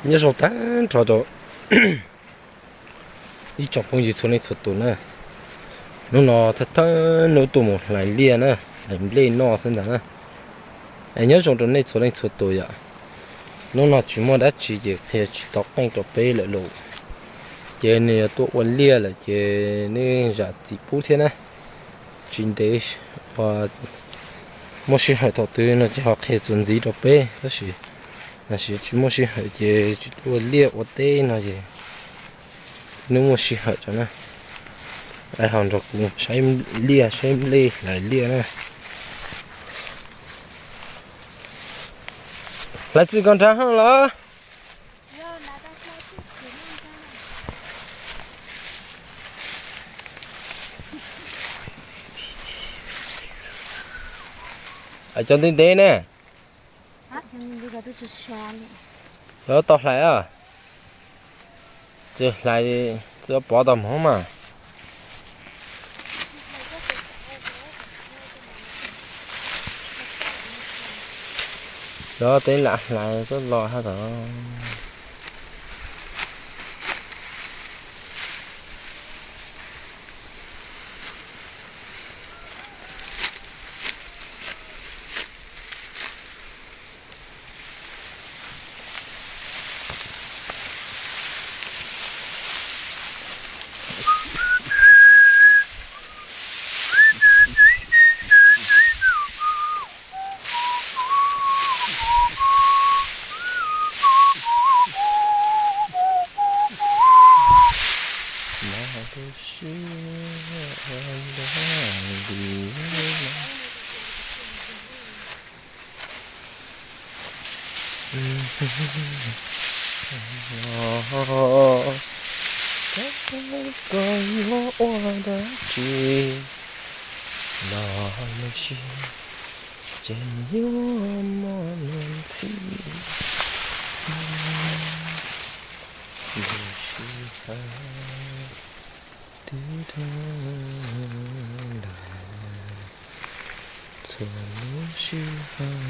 Nyob zoo tag nrho rau ib tsoom phooj ywg txhua leej txhua tus na. Hnub no thawj thawj hnub tuaj mus hlais liaj na, hlais nplej noj xwb ntag na. Es nyob zoo rau nej txhua leej txhua tus yom. Hnub no tsis muaj dab tsi ces qhia tsis tau qeej rau peb lawm lauj. Ces nws yuav tuaj ua liaj lawm ces nej zam txim pub thiab na. Tsis ntev uas muaj sij hawm thaum twg no ces ho qhia txuas ntxiv rau peb, tab sis tam sim tsis muaj sij hawm ces tsis tuaj ua liaj ua teb no ces hnub muaj sij hawm tso na, ho nrog kuv saib liaj saib nplej hlais liaj na. Hlais txij koj nrag hauj los? Cov ntev ntev ne. Lawv tau hlais os. Txawm hlais txawm pov tau hmoov mas. Lawv tej lam hlais txawj los hab tod. Koj yuav ua dab tsi los nws sib, ces yuav muaj lub txim. Lub sij hawm twb dhau lawm, txhua lub sij hawm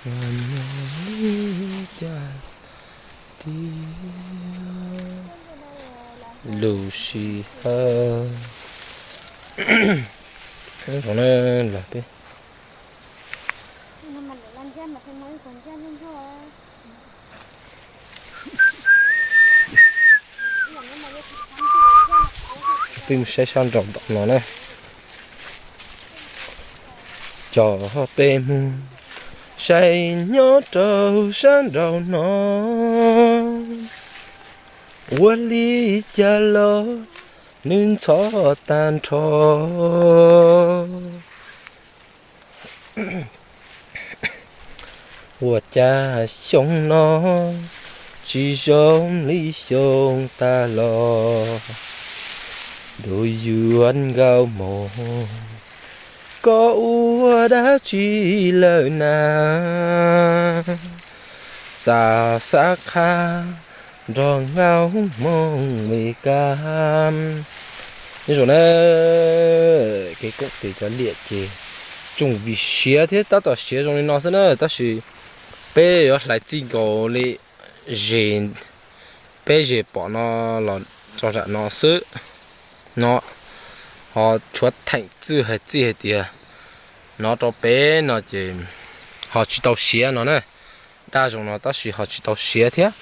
los nyob li cas tiag. Lub sij hawm, los peb Peb mus saib sab nraum ntawm no na. Cov peb mus saib nyob rau sab nraum no, ua li cas los nws ntxhov tag nrho. Ua cas xyoo no tsis zoo li xyoo tas los, ntuj yuav nkaus mus, koj ua dab tsi lawm na, xa xa qha nrog nkauj Hmoob Mes Kas. Nyob zoo na, kev koom tes cov liaj ces tsoom vim siav thiab tab tom siav zoo li no xwb na, tab sis peb yuav hlais txij nkaus li zes, peb zes pom no los tso nram no xwb no, ho tshuav theem txwj hais txij hais tias no rau peb no ces ho tsis tau siav no na. Daj zoo no tab sis ho tsis tau siav thiab.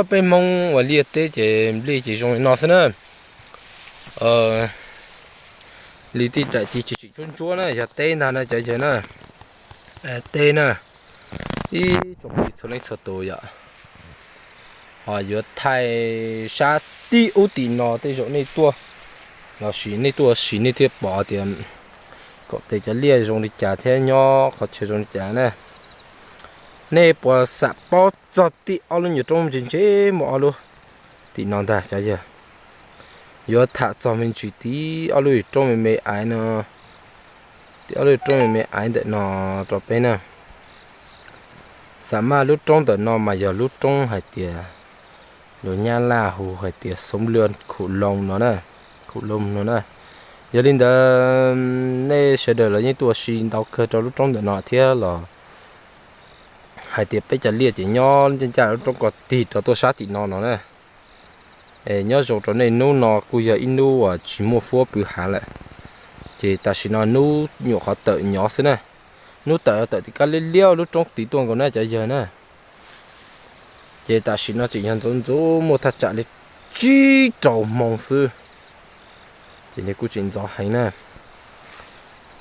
Peb Hmoob ua liaj teb ces nplej ces zoo li no xwb na. Li tej daim ci tsis tsim tsuab ntsuab na, yog teb ntag na cov yawg na. Teb na, ib tsoom phooj ywg txhua leej txhua tus yom, ho yuav thaij sab tib ub tim no tej zaum nej tuaj lossis nej tuaj ua si nej thiaj pom tias koom tes cov liaj zoo li cas thiab nyob qhov chaw zoo li cas na. Nej puas xam paub txog tim ob lub nyuag roob ntse ntse mus ob lub tim no ntag cov yawg? Yuav tham txog me ntsis tim ob lub nyuag roob me me aiv no, tim ob lub roob me me aiv ntawm no rau peb na. Xam maj lub roob ntawm no mas yog lub roob hais tias lus Nyab Laj hu hais tias Sống Lưng Khủng Long no na, Khủng Long no na. Yog li ntawd nej sawv daws los yeej tuaj ua si ntau kawg rau lub roob ntawm no thiab los hais tias peb cov liaj ces nyob ncaj ncaj lub roob ko tig rau tuaj sab tim no no na. Nyob zoo rau nej, hnub no kuj yog ib hnub uas tsis muaj fuab pw hav lawm, ces tam sim no hnub nyuam qhuav tawm nyov xwb na. Hnub tawm tawm tim kab liab liab lub roob tid tuaj nkaus na cov yawg na. Ces tam sim no tseem yog ntxov ntxov muaj thaj tsam li tsib rau hmoo xwb, ces nws kuj tseem ntxov heev na.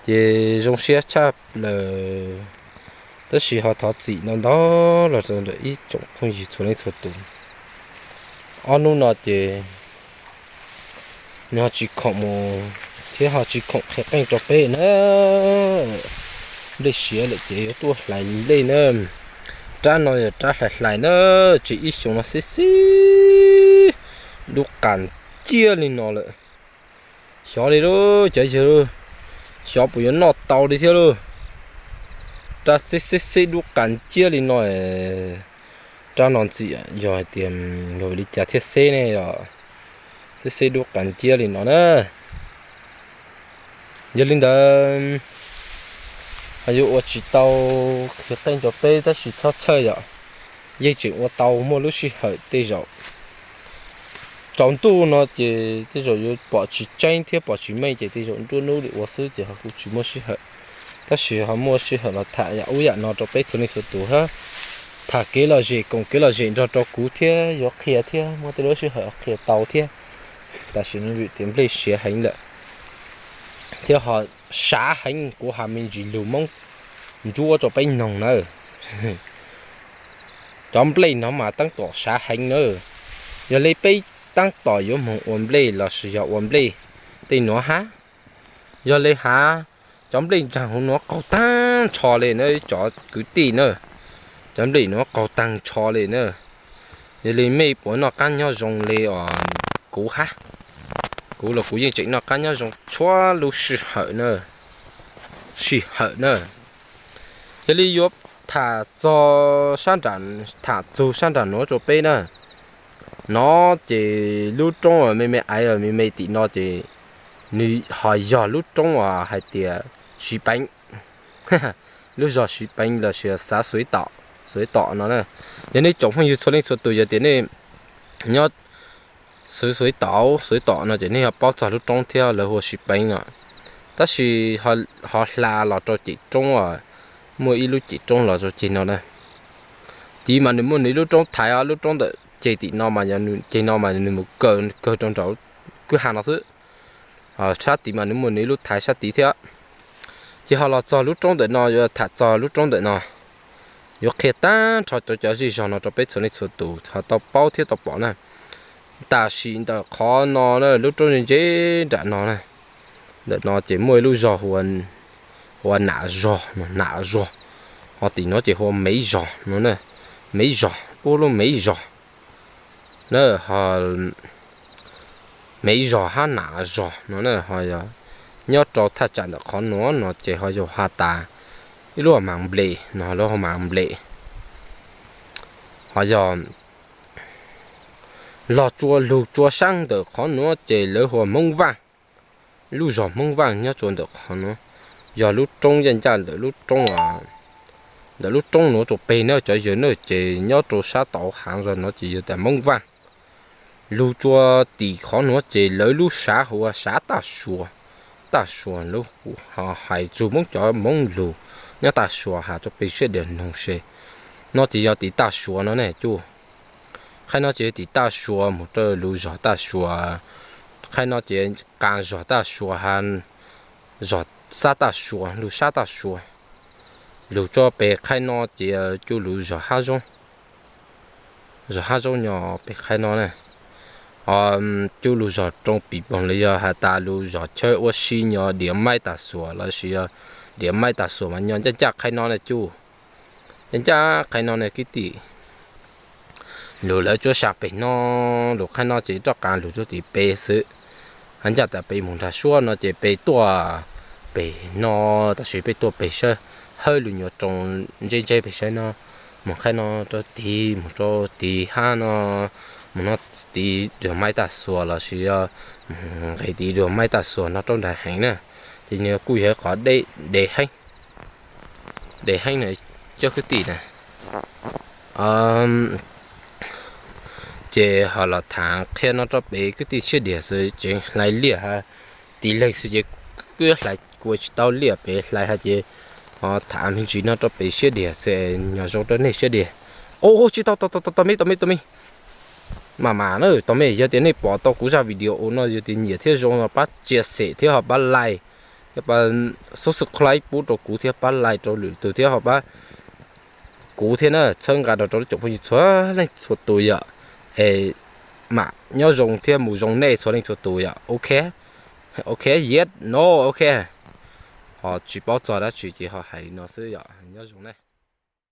Ces zoo siab tshaj plaws, tab sis ho thov txim ntau ntau los rau ntawm ib tsoom phooj ywg txhua leej txhua tus. Ob hnub no ces nws ho tsis khoom mus thiab ho tsis khoom qhia qeej rau peb na. Nplej siav lawm ces yuav tuaj hlais nplej na. Rab no yog rab hlais hlais na, tseem ib xyoos no xib xib dub qas ciab li no lawm. Xyov li lauj cov yawg, xyov puas yuav noj tau li thiab lauj. Rab xib xib xib dub qas ciab li no, rab no ntxim yog hais tias yog vim li cas thiaj xib ne yom, xib xib dub qas ciab li no na. Yog li ntawd, ho yuav ua tsis tau qhia qeej rau peb tab sis txhob txhawj yom, yeej tseem ua tau muaj lub sij hawm tej zaum. Tsaus ntuj no ces tej zaum yuav pom tsis tseeb thiab pom tsis meej ces tej zaum nruab hnub li ua xwb ces ho kuj tsis muaj sij hawm. Tab sis ho muaj sij hawm los tham yam ub yam no rau peb txhua leej txhua tus hab. Tham kev lom zem koom kev lom zem nrog rau kuv thiab yuav qhia thiab muaj tej lub sij hawm qhia tau thiab. Tam sim no vim tias nplej siav heev lawm thiab ho sav heev, kuv has me ntsis lug Hmoob ntsuab rau peb noog nawb. Cov nplej no mas tab tom sav heev na. Yog li peb tab tom yuav moog ua nplej los sis yog ua nplej tej nuav hab, yog li has cov nplej nraag huv nuav qaug taag nrho li na cov kwv tij na. Cov nplej nuav qaug taag nrho li na. Yog li mej puas noj qaab nyob zoo li os? Kuv hab, kuv los kuv yeej tseem noj qaab nyob zoo txhua lub sij hawm na. Sij hawm na. Yog li yuav tham txug sab nraam, tham txug sab nraam nuav rua peb na. No ces lub roob me me aiv me me tim no ces nws ho yog lub roob uas hais tias Siv Peev, lub zog Siv Peev los sis xav Xuv Tom, Xuv Tom no na. Yog nej tsoom phooj ywg txhua leej txhua tus yog tias nej nyob xwv Xuv Tom, Xuv Tom no ces nej ho paub txog lub roob thiab lawv hu ua Siv Peev no. Tab sis ho hla los rau ceg roob, muaj ib lub ceg roob los rau ceg no na. Tid mas nws muaj nws ib lub roob thaiv, lub roob ntawm ceg tim no mas, ceg no mas nws mus kawg rau nraum kwj ha no xwb. Sab tid mas nws muaj nws ib lub thaiv sab tid thiab. Ces ho los txog lub roob ntawm no, yuav tham txog lub roob ntawm no, yuav qhia taag nrho rau cov zej zog no rau peb txhua leej txhua tus ho tau paub thiab tau pom na. Tam sim ntawm qhov no na, lub roob ntse ntse nram no na, ntawm no ces muaj ib lub zog hu ua Nam Zog, Nam Zog, ho tim no ces hu ua Mev Zog no, Mev Zog, ub lub Mev Zog na. Mev Zog hab Nam Zog no na, ho yog nyob rau thaj tsam ntawm qhov nuav no ces ho yog has tas ib lub Maam Nplej no, lub Maam Nplej. Ho yog los tsua lug tsua saab ntawm qhov nuav ces lawv hu ua Hmoob Vaaj. Lub zog Hmoob Vaaj nyob tsua ntawm qhov nuav, yog lub roob ncaj ncaj ntawm lub roob, ntawm lub roob nuav rua peg na cov yawg na, ces nyob rau sab tauv haav zog no ces yog tas Hmoob Vaaj. Lug tsua tim qhov nuav ces lawv lub sav hu ua sav Taj Sua. Taj Sua lub, hais txug Hmoob cov Hmoob lug nyob Taj Sua has rau peb sawv daws noog seb, no ces yog tim Taj Sua no ne cuj. Qhov no ces yog tim Taj Sua mus rau lub zog Taj Sua. Qhov no ces qaa zog Taj Sua ha, zog sab Taj Sua, lub sab Taj Sua. Lug tsua peg qhov no ces cuj lub zog Hab Zoob. Zog Hab Zoob nyob peg qhov no na. Cuj lub zog roob pim poog los yog has tas lub zog chaw ua si nyob Diav Maib Taj Xuas los sis yog Diav Maib Taj Xuas mas nyob ncaj ncaj qhov no na cuj. Ncaj ncaj qhov no ne kwv tij. Lug lawv tsuab saa peg no, lug qhov no ces rov qab lug tsuab tim peg xwb. Hab ncaj tas peb mus nrag suab no ces peb tuaj peg no, tab sis peb tuaj peg sab hawb lug nyuas roob ntseb ntseb peg sab no, mus qhov no rau tid, mus rau tid hab no, mus no tid Diav Maib Taj Xuas los sis yog mus nqis tid Diav Maib Taj Xuas no rau nrag heev na, ces nws kuj yog qhov deb heeb, deb heeb na cov kwv tij na. Ces ho los tham qhia no rau pem kwv tij siab diam xwb, tseem hlais liaj ha, tiv leeg xwb ces kuj hlais kua tsis tau liaj pem hlais ha ces ho tham me ntsis no rau pem siab diam xwb, nyob zoo rau nej siab diab. Ua tsis tau, tau tau tau me tau me tau me. Mas mas na tau me, yog tias nej pom tau kuv zaj video no yog tias nyiam thiab zoo no pab share thiab ho pab like thiab pab subscribe pub rau kuv thiab pab like rau lwm tus thiab ho pab kuv thiab na, txhawb nqa rau rau lub tsoom phooj ywg txhua leej txhua tus yom. Es mam nyob zoo thiab mus zoo nej txhua leej txhua tus yom. Ok, ok, yes, no, ok. Ho tsis paub txog dab tsi ces ho hais li no xwb yom, nyob zoo na.